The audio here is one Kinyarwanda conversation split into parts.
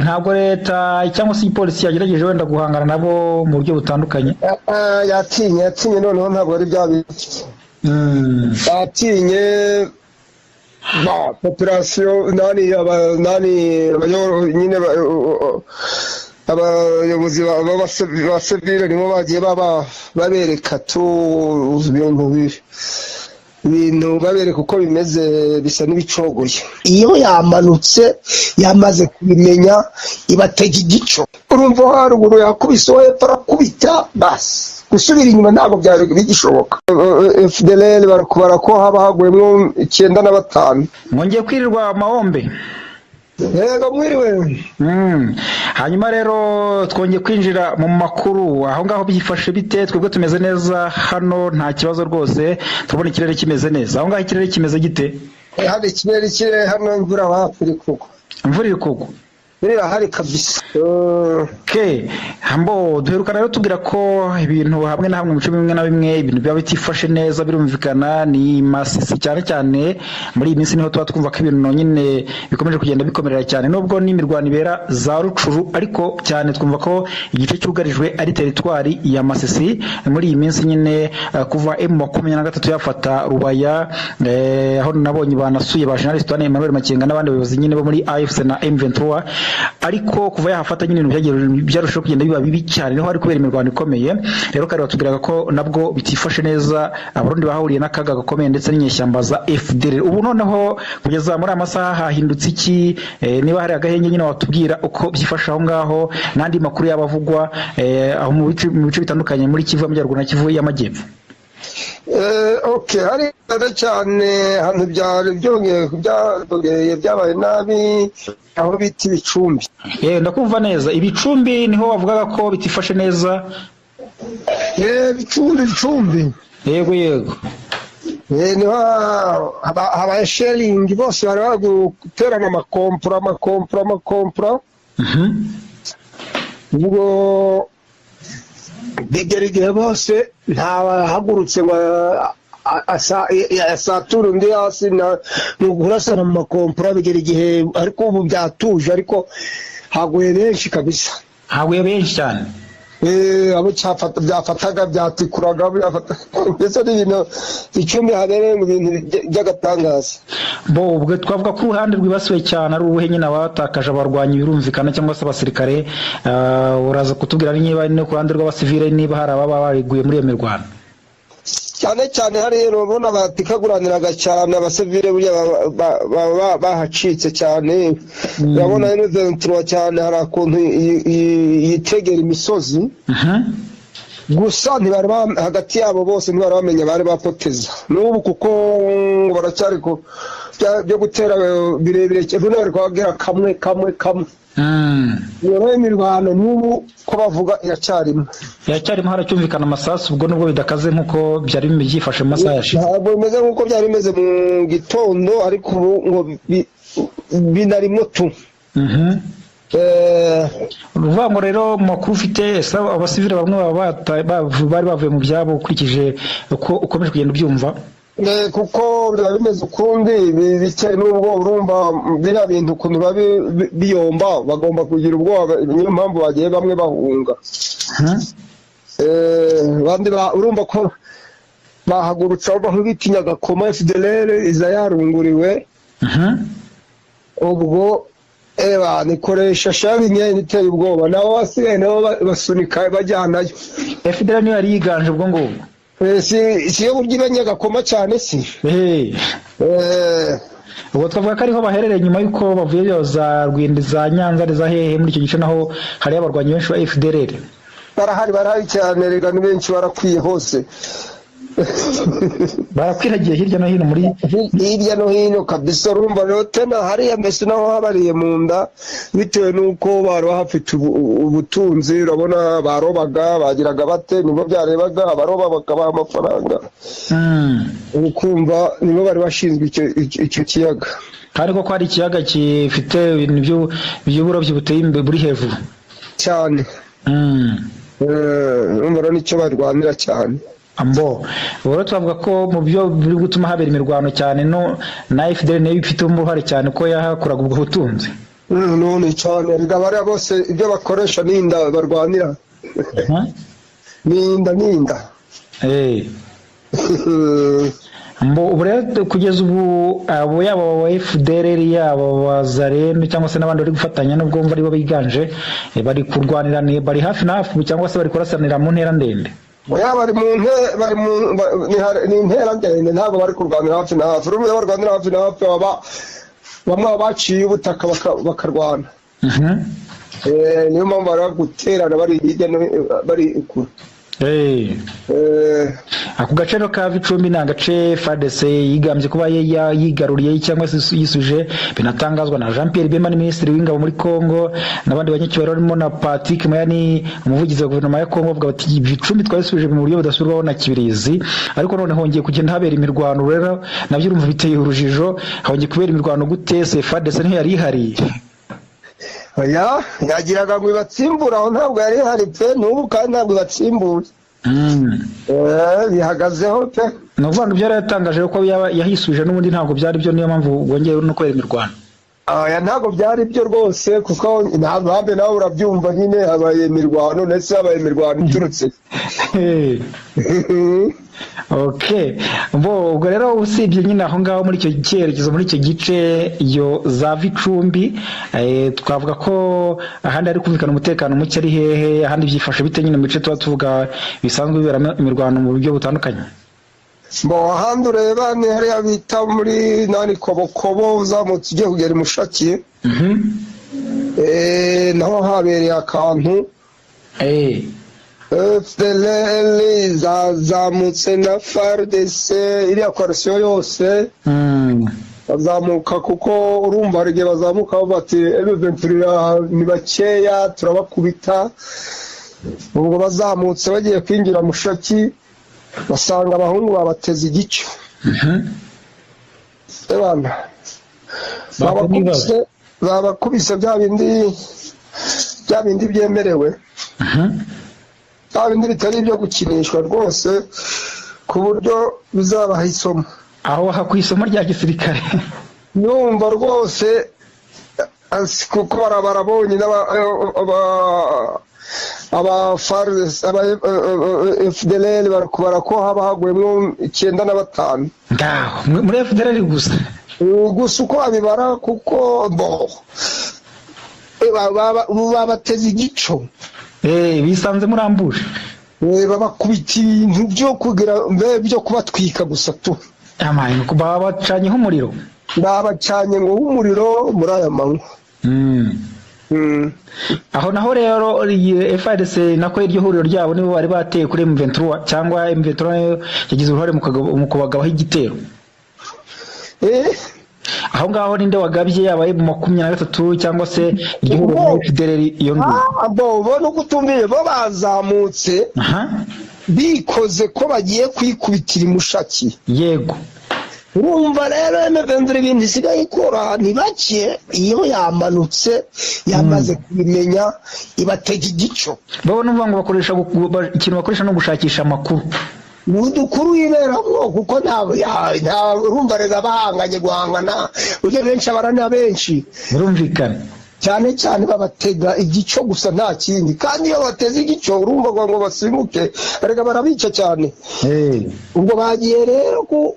Ntabwo leta cyangwa se igipolisi yagerageje wenda guhangana nabo mu buryo butandukanye? Yatinye, yatinye. Noneho ntabwo ari bya bintu. Yatinye ba population nani aba nani nyine abayobozi ba civile nibo bagiye baba babereka tu ibintu babereka uko bimeze, bisa n'ibicogoye. Iyo yamanutse yamaze kubimenya, ibatega igico. Urumva haruguru yakubise, uwo hepfo arakubita, basi gusubira inyuma ntabwo byari bigishoboka. FDLR barakubara ko haba haguyemo 95. Mwongeye kwirirwa, Mahombe. Yego, mwiriwe. Hanyuma rero twongeye kwinjira mu makuru. Aho ngaho byifashe bite? Twebwe tumeze neza hano, nta kibazo rwose, turabona ikirere kimeze neza. Aho ngaho ikirere kimeze gite? Hano ikirere kiri hano, imvura hafi iri kugwa. Imvura iri kugwa? Irahari kabisa. Okay. Hambo duherukana rero tubwira ko ibintu hamwe na hamwe mu bice bimwe na bimwe ibintu biba bitifashe neza. Birumvikana ni Masisi cyane cyane, muri iyi minsi niho tuba twumva ko ibintu nyine bikomeje kugenda bikomerera cyane, nubwo n'imirwano ibera za Rucuru, ariko cyane twumva ko igice cyugarijwe ari teritwari ya Masisi muri iyi minsi nyine, kuva M23 yafata Rubaya, aho nabonye banasuye ba General Sultan Emmanuel Makenga n'abandi bayobozi nyine bo muri AFC na M23. Ariko kuva yahafata nyine ibintu byarushaho kugenda biba bibi cyane, niho hari kubera imirwano ikomeye. Rero kare batubwiraga ko nabwo bitifashe neza, Abarundi bahahuriye n'akaga gakomeye ndetse n'inyeshyamba za FDLR. Ubu noneho kugeza muri aya masaha hahindutse iki? Niba hari agahenge nyine watubwira uko byifashe aho ngaho n'andi makuru yaba avugwa aho mu bice bitandukanye muri Kivu y'Amajyaruguru na Kivu y'Amajyepfo. Okay, hari cyane cyane ahantu byari byongeye byabaye nabi, aho bita Ibicumbi. Ndakumva neza. Ibicumbi niho wavugaga ko bitifashe neza? Bicumbi, Bicumbi. Yego. Niho habaye shelling, bose bari bari guterana amakompura, amakompura, amakompura. Ubwo bigera igihe bose ntawahagurutse ngo asature undi hasi, ni ukurasana mu makompura. Bigera igihe, ariko ubu byatuje, ariko haguye benshi kabisa. Haguye benshi cyane? Abo byafataga byatikuraga, mbese n'ibintu icumi habereye mu bintu by'agatangaza. Bo ubwo twavuga ko uruhande rwibasiwe cyane ari uruhe nyine, abatakaje abarwanyi birumvikana cyangwa se abasirikare? Uraza kutubwira niba no ku ruhande rw'abasivile niba hari ababa bariguye muri iyo mirwano. Cyane cyane hariya urabona batikaguraniraga cyane abasivile, burya baba bahacitse cyane. Urabona M23 cyane hari ukuntu yitegera imisozi. Gusa ntibari hagati yabo bose ntibari bamenya bari bapoteza n'ubu, kuko ngo baracyari ku byo gutera birebire, bino bari kubabwira kamwe kamwe kamwe. Iyo rero imirwano n'ubu ko bavuga iracyarimo. Iracyarimo, haracyumvikana amasasu ubwo, nubwo bidakaze nk'uko byari byifashe mu masaha yashize. Ntabwo bimeze nk'uko byari bimeze mu gitondo, ariko ubu ngo binarimo tu. Ni ukuvuga ngo rero mu makuru ufite, ese abasivile bamwe baba bari bavuye mu byabo ukurikije uko ukomeje kugenda ubyumva? Kuko biba bimeze ukundi, bitewe n'ubwo urumva biriya bintu ukuntu biba biyomba, bagomba kugira ubwoba, niyo mpamvu bagiye bamwe bahunga. Abandi urumva ko bahagurutse aho baho bita Nyagakoma, FDLR iza yarunguriwe. Ubwo eba nikoresha shabi imyenda iteye ubwoba, nabo basigaye nabo basunika bajyanayo. FDLR niyo yari yiganje ubwo ngubwo? Si yo burya iba Nyagakoma cyane si. Ubwo twavuga ko ariho baherereye nyuma y'uko bavuye za Rwindi, za Nyanza, za hehe, muri icyo gice naho hariyo abarwanyi benshi ba FDLR. Barahari, barahari cyane rega, ni benshi, barakwiye hose. Barakwiragiye hirya no hino muri Hirya no hino kabisa. Urumva rero tena hariya mbese naho habariye mu nda, bitewe n'uko bari bahafite ubutunzi. Urabona barobaga, bagiraga bate, nibo byarebaga, abaroba bakabaha amafaranga. Ukumva nibo bari bashinzwe icyo kiyaga. Kandi koko hari ikiyaga gifite ibintu by'uburobyi buteye imbere, buri hejuru. Cyane. Urumva rero nicyo barwanira cyane. Ambo ubu rero twavuga ko mu byo biri gutuma habera imirwano cyane no na FDL nayo ifite uruhare cyane ko yahakuraga ubwo butunzi. None cyane erega bariya bose ibyo bakoresha ni inda barwanira. Ni inda, ni inda. Ubu rero kugeza ubu abo yaba aba FDLR, yaba Wazalendo cyangwa se n'abandi bari gufatanya, nubwo mva aribo biganje, bari kurwanira bari hafi na hafi cyangwa se bari kurasanira mu ntera ndende? Oya, bari mu nte bari mu ba- ni hari- ni intera ndende, ntabwo bari kurwanira hafi na hafi. Urumva, iyo barwanira hafi na hafi baba bamwe baba baciye ubutaka bakarwana. Niyo mpamvu bari guterana bari hirya no bari kure. Ako gace rero ka Vicumbi ni agace FARDC yigambye kuba yigaruriye cyangwa se yisuje, binatangazwa na Jean Pierre Bemba, ni minisitiri w'ingabo muri Congo, n'abandi banyacyubahiro barimo na Patrick Muyaya, umuvugizi wa guverinoma ya Congo, bavuga bati Vicumbi twayisubije mu buryo budasubirwaho na Kibirizi. Ariko none hongeye kugenda habera imirwano. Rero nabyo urumva biteye urujijo. Hongeye kubera imirwano gute se? FARDC niho yari ihari? Oya, yagiraga ngo ibatsimbure aho, ntabwo yari ihari pe, n'ubu kandi ntabwo ibatsimbuye. Bihagazeho pe. Ni ukuvuga ngo ibyo yari yatangaje ko yahisubije n'ubundi ntabwo byari byo, niyo mpamvu bongeye no kubera imirwano. Oya, ntabwo byari byo rwose, kuko nta mpamvu, nawe urabyumva nyine, habaye imirwano, ndetse habaye imirwano iturutse. Okay, bo ubwo rero usibye nyine aho ngaho muri icyo cyerekezo, muri icyo gice, iyo za Vicumbi, twavuga ko ahandi hari kumvikana umutekano muke ari hehe? Ahandi byifashe bite nyine mu bice tuba tuvuga bisanzwe biberamo imirwano mu buryo butandukanye? Bo, ahandi ureba ni hariya bita muri nani, Kobokobo, uzamutse ugiye kugera i Mushaki. Naho habereye akantu. FDLR zazamutse na FARDC, iriya coalition yose bazamuka, kuko urumva hari igihe bazamuka bavuga ati M23 ni bakeya, turabakubita. Ubwo bazamutse bagiye kwinjira Mushaki, basanga abahungu babateze igico. Ebana, babakubise bya bindi byemerewe, bya bindi bitari ibyo gukinishwa rwose, ku buryo bizabaha isomo. Aho ku isomo rya gisirikare. Numva rwose kuko barabonye aba FARDC, aba FDLR barakubara ko haba haguyemo 95. Ngaho muri FDLR gusa? Gusa uko babibara, kuko bo babateze igico. Bisanze murambuje. Babakubita ibintu byo kugira mbe byo kubatwika gusa tu. Amaye, babacanyeho umuriro. Babacanye ngo w'umuriro muri aya manywa. Aho naho rero iyi FARDC, nako iryo huriro ryabo, nibo bari bateye kuri M23 cyangwa M23 nayo yagize uruhare mu kubagabaho igitero? Aho ngaho ninde wagabye, yaba M23 cyangwa se iryo huriro Bo. rya FDLR iyo ngiyo? Ah, bo bo nuko utumviye, bo bazamutse bikoze ko bagiye kwikubitira imushaki. Urumva rero M23 ibintu isigaye ikora ni bake, iyo yamanutse yamaze kubimenya, ibatega igico. Bo numva ngo bakoresha ikintu bakoresha no gushakisha amakuru. Ni udukuru yiberamo, kuko nta urumva rega bahanganye, guhangana burya benshi abarana benshi. Birumvikana. Cyane cyane babatega igico gusa, nta kindi. Kandi iyo bateze igico, urumva ngo basimbuke, erega barabica cyane. Ubwo bagiye rero ku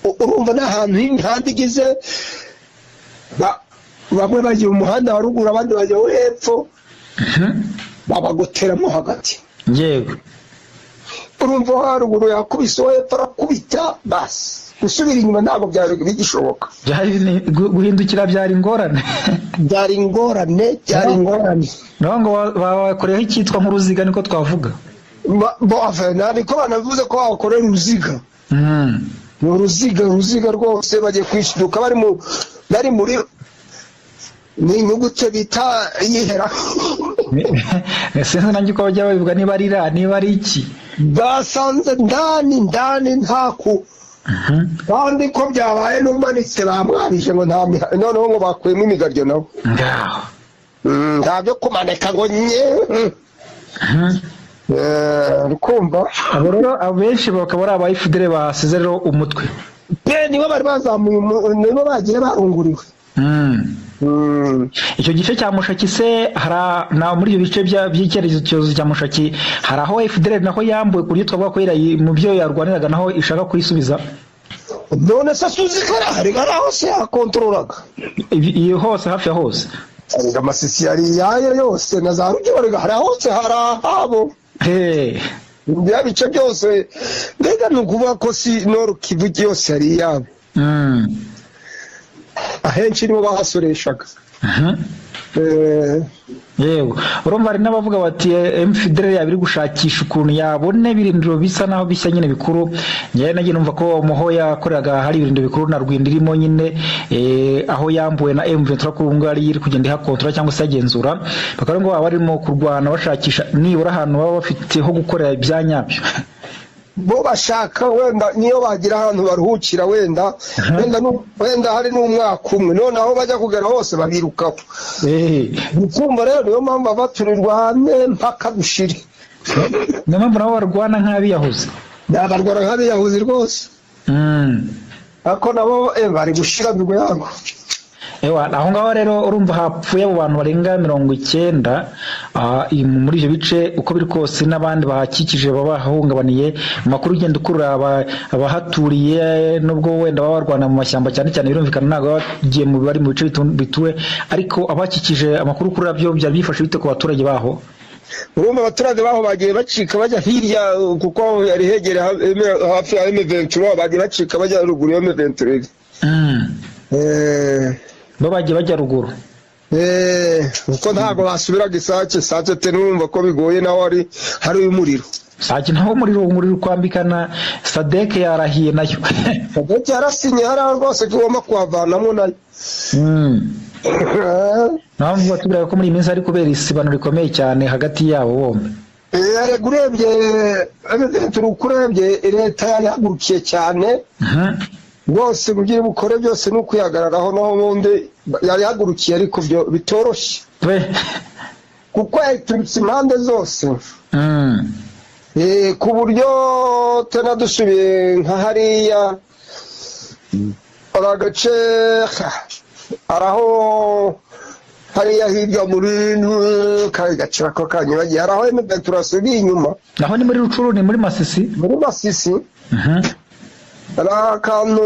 urumva ni ahantu h'imihanda igize bamwe bagiye mu muhanda wa ruguru, abandi bajya wo hepfo, babagoteramo hagati. Urumva uwo haruguru yakubise uwo hepfo arakubita, basi gusubira inyuma ntabwo byari bigishoboka. Byari guhindukira byari ingorane. Byari ingorane, byari ingorane. Naho ngo babakoreyeho icyitwa nk'uruziga, niko twavuga. Bo enfin, ntabwo banavuze ko babakorera uruziga. Ni uruziga, uruziga rwose, bagiye kwishiduka bari muri ni inyuguti bita yihera. Sinzi nanjye uko bajya babivuga, niba ari ra, niba ari iki. Basanze ndani ndani nta ku kandi ko byabaye n'umanitse bamwabije ngo nta noneho ngo bakuyemo imigaryo nabo. Ngaho. Nta byo kumanika ngo nye. Uri kumva? Abo rero abenshi bakaba ari aba FDL basize rero umutwe. Pe, nibo bari bazamuye nibo bagiye barunguriwe. Icyo gice cya Mushaki se, hari na muri ibyo bice by'icyerekezo cya Mushaki, hari aho FDLR naho yambuwe ku buryo twavuga ko mu byo yarwaniraga naho ishaka kuyisubiza? None se suzi ko hari hose yakontorolaga? Iyo hose, hafi ya hose. Erega Masisi yari iyayo yose, na za Rugero, erega hari hose hari ahabo. Bya bice byose, mbega ni ukuvuga ko si Nord Kivu yose yari iyabo. Ahenshi nibo bahasoreshaga. Yego, urumva hari n'abavuga bati MFDR yaba iri gushakisha ukuntu yabona ibirindiro bisa naho bishya nyine bikuru. Njyewe nagiye numva ko muho yakoreraga hari ibirindiro bikuru na Rwindi irimo nyine, aho yambuwe na M23, kuri ubu ngubu ari iri kugenda ihakontora cyangwa se agenzura, bakaba ngo baba barimo kurwana bashakisha nibura ahantu baba bafite ho gukorera ibya nyabyo. Bo bashaka wenda niyo bagira ahantu baruhukira, wenda wenda hari n'umwaka umwe, none aho bajya kugera hose babirukaho. Ukumva rero niyo mpamvu bava turirwane mpaka dushire. Niyo mpamvu nabo barwana nk'abiyahuzi. Barwana nk'abiyahuzi rwose. Ariko nabo bari gushira migwe yabo. Ewa, aho ngaho rero urumva hapfuye abo bantu barenga 90 muri ibyo bice, uko biri kose n'abandi bahakikije baba bahungabaniye. Amakuru ugenda ukurura abahaturiye, nubwo wenda baba barwana mu mashyamba cyane cyane, birumvikana ntabwo baba bagiye mu bari mu bice bituwe, ariko abakikije, amakuru ukurura byo byari byifashe bite ku baturage baho? Urumva abaturage baho bagiye bacika bajya hirya, kuko yari hegereye hafi ya M23, bagiye bacika bajya ruguru ya M23. Bo bagiye bajya ruguru. Kuko ntabwo basubiraga Isake. Sake te numva ko bigoye, naho hari umuriro. Sake naho umuriro ukwambikana, SADC yarahiye nayo. SADC yarasinye hariya rwose ko igomba kuhavanamo nayo. Naho batubwira ko muri iyi minsi hari kubera isibano rikomeye cyane hagati yabo bombi. Erega urebye M23, urebye leta yari ihagurukiye cyane rwose mu byo bukore byose ni ukwihagararaho, naho ubundi yari ihagurukiye, ariko byo bitoroshye kuko yayiturutse impande zose. Ku buryo tena dusubiye nka hariya hari agace, hari aho hariya hirya muri kari gace ko kanyibagiye, hari aho M23 asubiye inyuma. Naho ni muri Rucuru, ni muri Masisi? Muri Masisi. Hari akantu,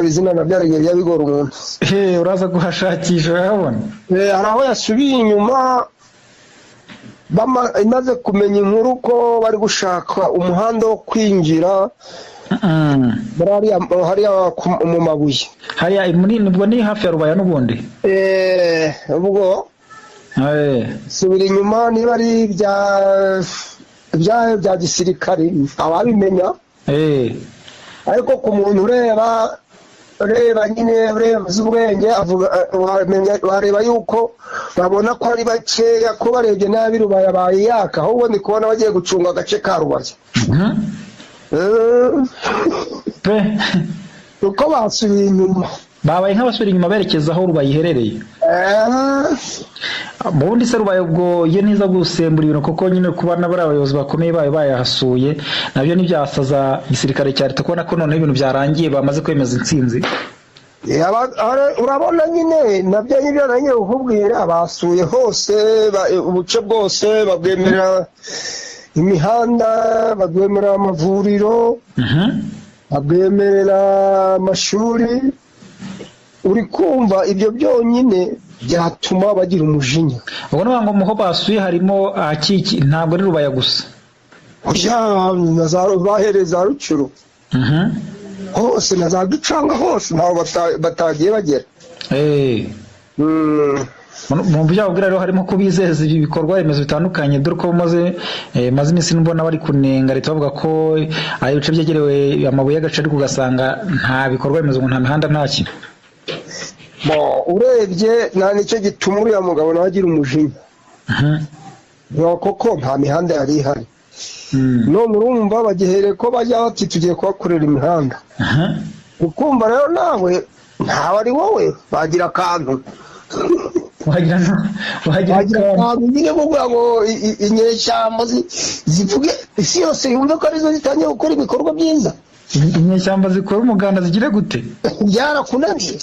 izina nabyo bijya bigora umuntu. Uraza kuhashakisha urahabona. Hari aho yasubiye inyuma imaze kumenya inkuru ko bari gushaka umuhanda wo kwinjira muri hariya mu mabuye. Hariya muri, nubwo ni hafi ya Rubaya n'ubundi. Ubwo subira inyuma, niba ari ibya gisirikare ababimenya, ariko ku muntu ureba ureba nyine ureba uzi ubwenge avuga, wareba yuko babona ko ari bakeya, ko barebye nabi Rubaya bayiyaka, ahubwo ndi kubona bagiye gucunga agace ka Rubaya. Pe. Uko basubiye inyuma. Babaye nk'abasubira inyuma berekeza aho Rubaya iherereye. Mu bundi se Rubaya ubwo iyo ntiza gusembura ibintu, kuko nyine kuba n'abari abayobozi bakomeye bayo bayahasuye, nabyo ntibyasaza igisirikare cya leta kubona ko noneho ibintu byarangiye, bamaze kwemeza intsinzi? Urabona nyine nabyo nibyo nanjye kukubwira, basuye hose, ubuce bwose babwemerera imihanda, babwemerera amavuriro, babwemerera amashuri. Uri kumva ibyo byonyine byatuma bagira umujinya. Ubwo ni ngo muho basuye harimo ahakiki, ntabwo ari Rubaya gusa? Oya, na za bahereye za Rucuru hose na za Gicanga hose, ntaho batagiye bagera. Mu byo babwira rero harimo kubizeza ibi bikorwa remezo bitandukanye, dore ko maze iminsi mbona bari kunenga leta bavuga ko ari ibice byegerewe amabuye y'agaciro, ariko ugasanga nta bikorwa remezo, ngo nta mihanda, nta kintu. Bo, urebye nta nicyo gituma uriya mugabo nawe agira umujinya. Ngo koko nta mihanda yari ihari. None urumva bagihereye ko bajya bati tugiye kuhakorera imihanda. Ukumva rero nawe ntawe ari wowe bagira akantu. Wagira no wagira bagira akantu. Akantu nyine kugira ngo inyeshyamba zivuge, isi yose yumve ko arizo zitangiye gukora ibikorwa byiza. Inyeshyamba zikora umuganda zigire gute? Byarakunaniye.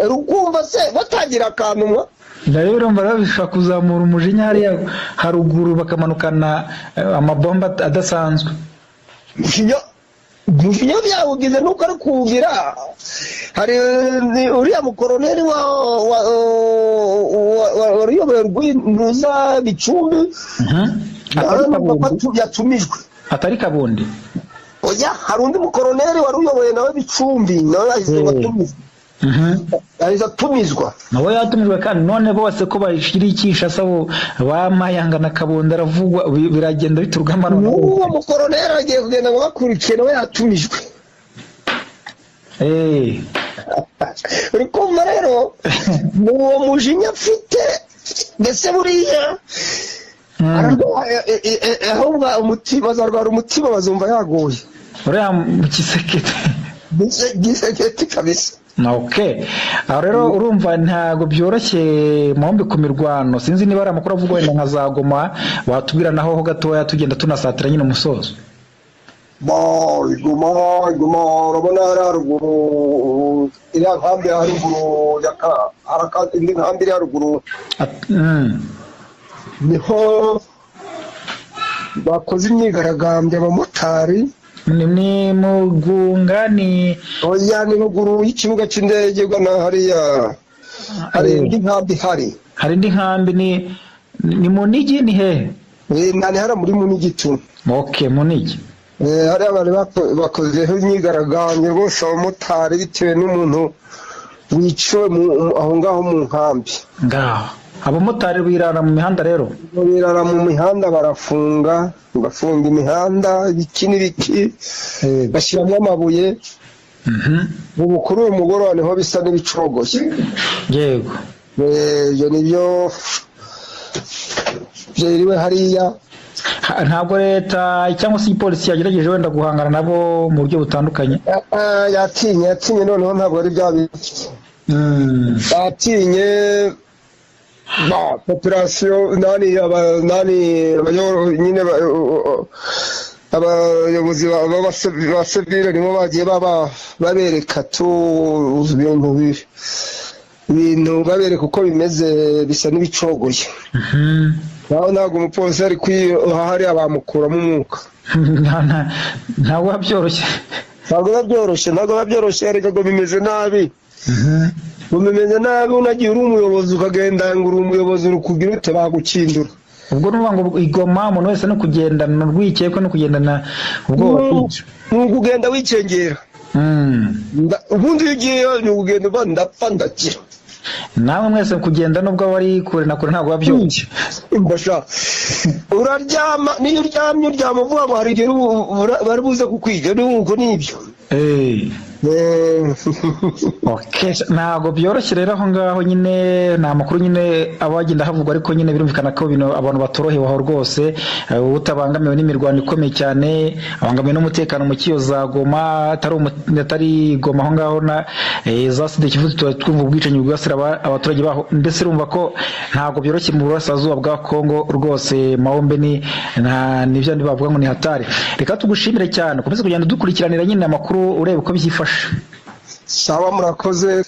Ukumva se batangira akantu mwa? Rero urumva rero bishobora kuzamura umujinya hariya haruguru, bakamanukana amabomba adasanzwe. Umujinya byawugize nuko ari kuwugira. Hari uriya mukoroneri wari uyoboye Rwintuza Bicumbi. Atari nawe numva ko Kabundi? Yatumijwe. Atari Kabundi? Oya, hari undi mukoroneri wari uyoboye nawe Bicumbi, nawe yahise ngo atumizwe. Yahise atumizwa. Nawe yatumijwe kandi none bose ko bashyira Kinshasa, bo ba Mayanga na Kabundi aravugwa, biragenda bite urugamba none? N'uwo mukoroneri agiye kugenda ngo bakurikiye, nawe yatumijwe. Uri kumva rero ni uwo mujinya mfite mbese buriya ararwaye, ahubwo umutima, azarwara umutima, bazumva yaguye. Uriya mu Kisekedi? Gisekedi kabisa. Okay, aho rero urumva ntabwo byoroshye muhombe ku mirwano. Sinzi niba ari amakuru avugwa wenda nka za Goma, watubwira naho ho gatoya, tugenda tunasatira nyine umusozo. Bo Igoma urabona hari haruguru, iriya nkambi ya haruguru hari indi nkambi iri haruguru. Niho bakoze imyigaragambyo abamotari. Ni Mugunga ni? Oya, ni ruguru y'ikibuga cy'indege ugana hariya, hari indi nkambi ihari. Hari indi nkambi, ni Munigi, ni hehe? Nani, hariya muri Munigi tu. Okay, Munigi. Hariya bari bakozeho imyigaragambyo rwose abamotari, bitewe n'umuntu wiciwe aho ngaho mu nkambi. Ngaho abamotari birara mu mihanda rero? Birara mu mihanda, barafunga, bafunga imihanda, ibiki n'ibiki, bashyiramo amabuye. Ubu kuri uyu mugoroba niho bisa n'ibicogoye. Ibyo nibyo byiriwe hariya. Ntabwo leta cyangwa se igipolisi yagerageje wenda guhangana nabo mu buryo butandukanye? Yatinye, yatinye noneho, ntabwo ari bya bindi. Yatinye ba population nani, aba nani, nyine abayobozi ba civile nibo bagiye baba babereka tu ibintu ibintu babereka uko bimeze, bisa n'ibicogoye. Naho ntabwo umupolisi ari hariya bamukuramo umwuka. Ntabwo biba byoroshye. Ntabwo biba byoroshye, ntabwo biba byoroshye, ariko ngo bimeze nabi, ngo bimeze nabi. Unagiye uri umuyobozi, ukagenda ngo uri umuyobozi, uri kugira ute, bagukindura. Ubwo ni ukuvuga ngo igoma umuntu wese no kugendana urwikekwe no kugendana ubwoba bwinshi. Ni ukugenda wikengera. Ubundi iyo ugiyeyo ni ukugenda uva ndapfa ndakira. Namwe mwese kugenda nubwo aba ari kure na kure ntabwo biba byoroshye. Mbasha uraryama, niyo uryamye uryama uvuga ngo hari igihe bari buze kukwiga, nuko nibyo. Okay, ntabwo byoroshye rero aho ngaho nyine, ni amakuru nyine aba agenda havugwa, ariko nyine birumvikana ko bino abantu batorohewe aho rwose. Utabangamiwe n'imirwano ikomeye cyane, abangamiwe n'umutekano muke iyo za Goma, atari Goma aho ngaho na za Sud Kivu, tuba twumva ubwicanyi bwibasira abaturage baho. Mbese urumva ko ntabwo byoroshye mu burasirazuba bwa Kongo rwose. Mahombe ni nta nibyo bavuga ngo ni hatari. Reka tugushimire cyane, ukomeze kugenda dukurikiranira nyine amakuru, ureba uko byifashe. Sawa, murakoze.